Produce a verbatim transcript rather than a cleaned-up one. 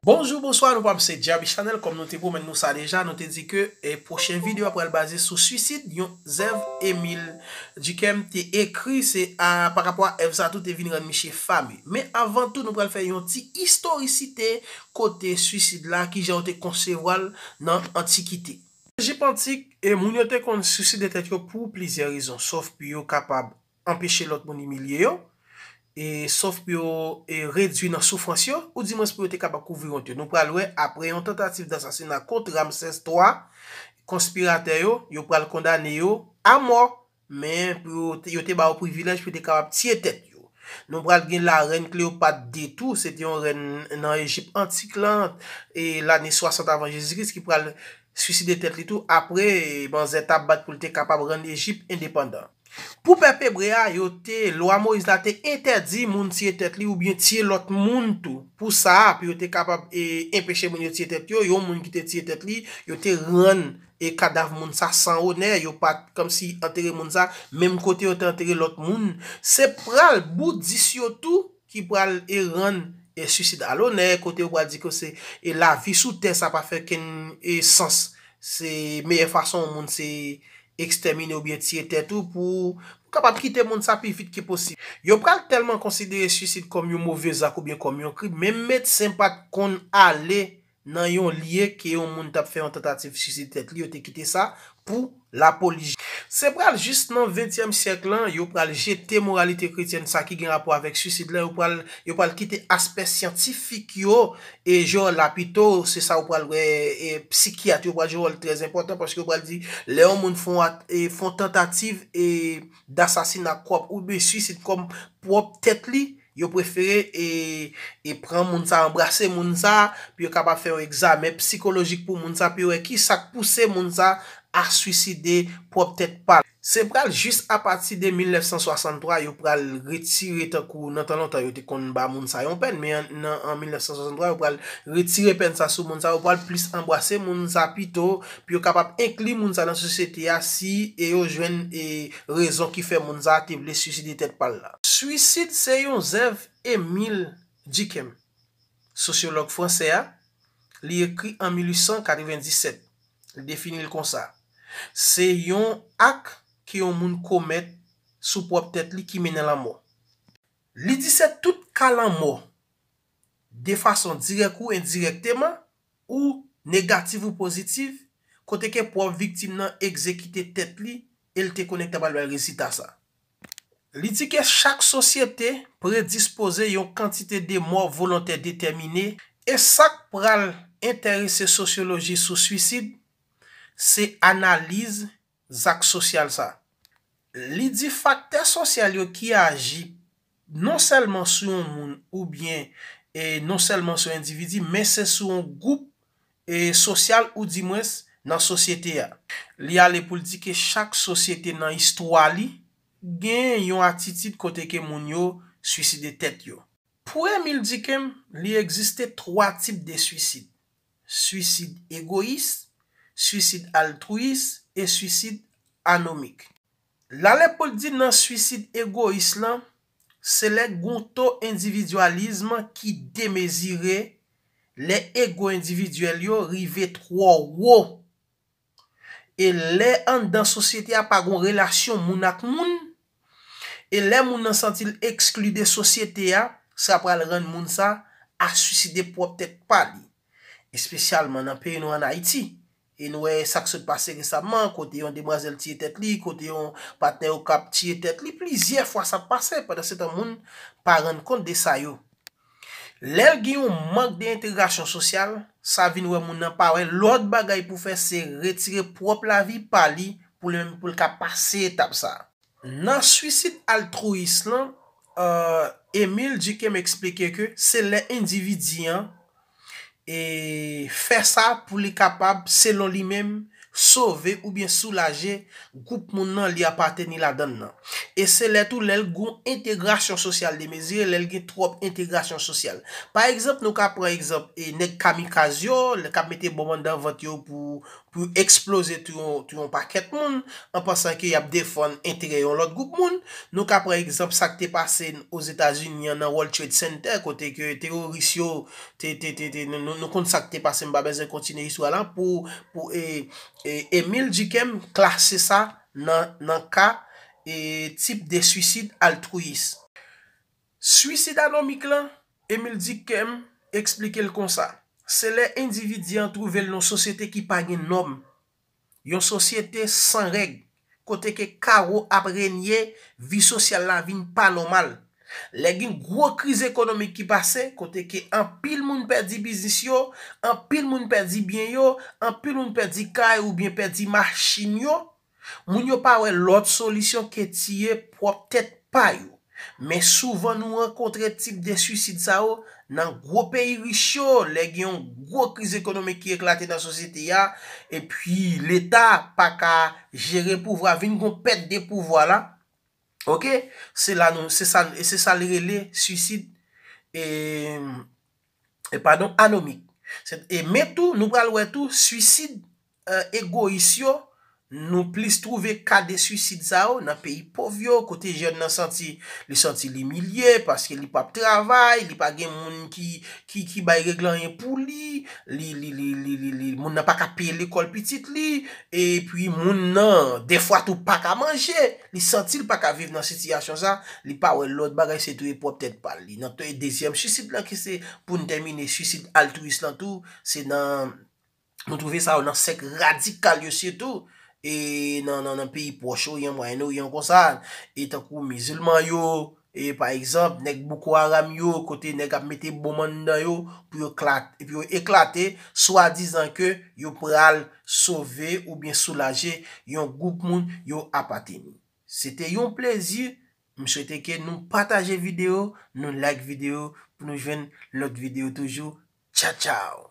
Bonjou, bonswa, nou pa m se Djaby Chanel, kòm nou te pwomèt nou sa deja, nou te di ke e pwochen videyo a pral baze sou swisid, yon zèv Emile Durkheim te ekri, se a, pa rapò a èv sa tou te vin rann misye fame. Men avan tou, nou pral fè yon ti istorisite kote swisid la, kijan yo te konsevwa l nan antikite. Ejip antik, e moun yo te konn swiside tèt yo pou plizyè rezon, sòf pou yo kapab anpeche lòt moun imilye yo, e sòf pou yo e redui nan soufrans yo, oudimwens pou yo te kapab kouvri wont yo. Nou pral wè, apre yon tantativ dasasina kont Ramsès twa, konspiratè yo, yo pral kondane yo a mò, men pou yo te, yo te ba yo privilèj pou yo te kapab tiye tèt yo. Nou pral gen larèn Cléopâtre de tou, se te yon rèn nan Ejip antik lan, e lane swasant avan Jezikri, ki pral swiside tèt li tou, apre manzè t ap bat pou l te kapab rann Ejip endepandan. Pou pèp ebre a, yo te, lwa Moyiz la te entèdi moun tiye tèt li oubyen tiye lòt moun tou. Pou sa a, pou yo te kapab e, enpeche moun yo tiye tèt yo, yon moun ki te tiye tèt li, yo te rann e kadav moun sa san onè, yo pa t kòmsi antere moun sa menm kote yo te antere lòt moun. Se pral boudis yo tou ki pral e rann e swisid a lonè, kote yo pral di ke se e lavi sou tè sa pa fè kenn e sans. Se meyè fason yon moun se ekstèmine oubyen tiye tèt ou pou, pou kapab kite moun sa pi vit ke posib. Yo pral tèlman konsidere swisid kòm yon move zak oubyen kòm yon krim, menm medsen pa t konn ale nan yon lye ke yon moun t ap fè yon tantativ swisid tèt li, yo te kite sa pou lapolis. Se pral jis nan ventyèm syèk lan, yo pral jete moralite kretyèn sa ki gen rapò avèk swisid la, yo pral, yo pral kite aspè syantifik yo e jwe wòl la pito, se sa ou pral wè e psikyat yo pral jwe wòl trè enpòtan paske yo pral di lè yon moun fè yon at- e fè yon tantativ e dasasina kòm oubyen swisid kòm pwòp tèt li, yo prefere e, e pran moun sa, anbrase moun sa, pou yo kapab fè yon egzamen psikolojik pou moun sa, pou yo wè ki sa k pouse moun sa a swiside pwòp tèt pa l. Se pral jis apati de mil nèf san swasanntwa yo pral retire, tankou nan tan lontan yo te konn ba moun sa yon pèn, men an, nan, an mil nèf san swasanntwa yo pral retire pèn sa sou moun sa, yo pral plis anbrase moun sa pito, pou yo kapab enkli moun sa nan sosyete a si e yo jwenn e rezon ki fè moun sa te vle swiside tèt pa l la. Swisid se yon zèv Emile Durkheim, sosyològ fransè a, li ekri an mil uit san katrevenndisèt. Li defini l konsa, se yon ak ke yon moun komèt sou pwòp tèt li ki mennen lanmò. Li di se tout ka lanmò, de fason dirèk ou endirèkteman, ou negatif ou pozitif, kote ke pwòp viktim nan egzekite tèt li e l te konnen k ta pral bay rezilta sa. Li di ke chak sosyete predispoze yon kantite de mò volontè detèmine, e sa k pral enterese sosyoloji sou swisid, se analiz zak sosyal sa. Li di faktè sosyal yo ki aji non sèlman sou yon moun oubyen e non sèlman sou yon endividi, men se sou yon gwoup e sosyal oudimwens nan sosyete a. Li ale pou l di ke chak sosyete nan istwa li gen yon atitid kote ke moun yo swiside tèt yo. Pou Emile Durkheim, li egziste twa tip de swisid, swisid egoyis, swisid altwiyis e swisid anomik. L ale pou l di nan swisid egoyis lan, se lè gon to endividyalism ki demezire, lè ego endividyèl yo rive twò wo. E lè anndan sosyete a pa gon relasyon moun ak moun, e lè moun nan santi l ekskli de sosyete a, sa pral rann moun sa a swiside pwòp tèt pa li. Espesyalman nan peyi nou ann Ayiti. E nou wè sa k sot pase resaman, kote yon demwazèl tiye tèt li, kote yon patnè yo k ap tiye tèt li, plizyè fwa sa pase, pandansetan moun pa rann kont de sa yo. Lè l gen yon mank de entegrasyon sosyal, sa vin wè moun nan pa wè lòt bagay pou fè se retire pwòp lavi pa li pou li menm pou l ka pase etap sa. Nan swisid altwiyis lan, Emile Durkheim eksplike ke se lè endividi an e fè sa pou li kapab, selon li menm, sove oubyen soulaje gwoup moun nan li apateni ladan l nan. E se lè tou lè l gon entegrasyon sosyal demezire, lè l gen twòp entegrasyon sosyal. Pa egzanp, nou ka pran egzanp e nèg kamikaz yo, k ap mete bonm anndan vant yo pou, pou eksploze tou yon, tou yon pakèt moun, an pansan ke y ap defann enterè yon lòt gwoup moun. Nou ka pran egzanp sa k te pase Ozetazini an nan World Trade Center, kote ke teworis yo te, te, te, te, nou, nou, nou konn sa k te pase, m pa bezwen kontinye istwa la, pou, pou, e, e, Emile Durkheim klase sa nan, nan ka, e, tip de swisid altwiyis. Swisid anomik lan, Emile Durkheim eksplike l konsa. Se lè endividi an twouve l nan yon sosyete ki pa gen nòm, yon sosyete san règ, kote ke kawo ap renye, vi sosyal la vin pa nòmal. Lè gen gwo kriz ekonomik ki pase, kote ke anpil moun pèdi biznis yo, anpil moun pèdi byen yo, anpil moun pèdi kay oubyen pèdi machin yo, moun yo pa wè lòt solisyon ke tiye pwòp tèt pa yo. Men souvan nou rankontre tip de swisid sa yo nan gwo peyi rich yo, lè gen yon gwo kriz ekonomik ki eklate nan sosyete a, epi Leta pa ka jere pouvwa, vin gon pèt de pouvwa la. Oke? Se la nou, se sa, e se sa li rele swisid, e, e padon, anomik. Se, e men tou, nou pral wè tou, swisid, e, egoyis yo, nou plis twouve ka de swisid sa yo nan peyi pòv yo, kote jèn nan santi, li santi li imilye, paske li p ap travay, li pa gen moun ki, ki, ki bay règ anyen pou li, li, li, li, li, li, li, moun nan pa ka peye lekòl pitit li, epi moun nan, defwa tou pa ka manje, li santi l pa ka viv nan sitiyasyon sa, li pa wè lòt bagay, se touye pwòp tèt pa l. Li nan to-, dezyèm swisid lan ki se, pou n tèmine, swisid altwiyis lan tou, se nan, nou twouve sa yo nan sèk radikal yo sitou, e nan, nan, nan peyi pwòch Oryan, Mwayen Oryan konsa, e tankou mizilman yo, e pa egzanp, nèg Boko Haram yo, kote nèg ap mete bonm anndan yo pou yo kla-, pou yo eklate, swadizan ke yo pral sove oubyen soulaje yon gwoup moun yo apateni. Se te yon plezi. M swete ke nou pataje videyo, nou like videyo, pou nou jwenn lòt videyo toujou. Tchao, tchao!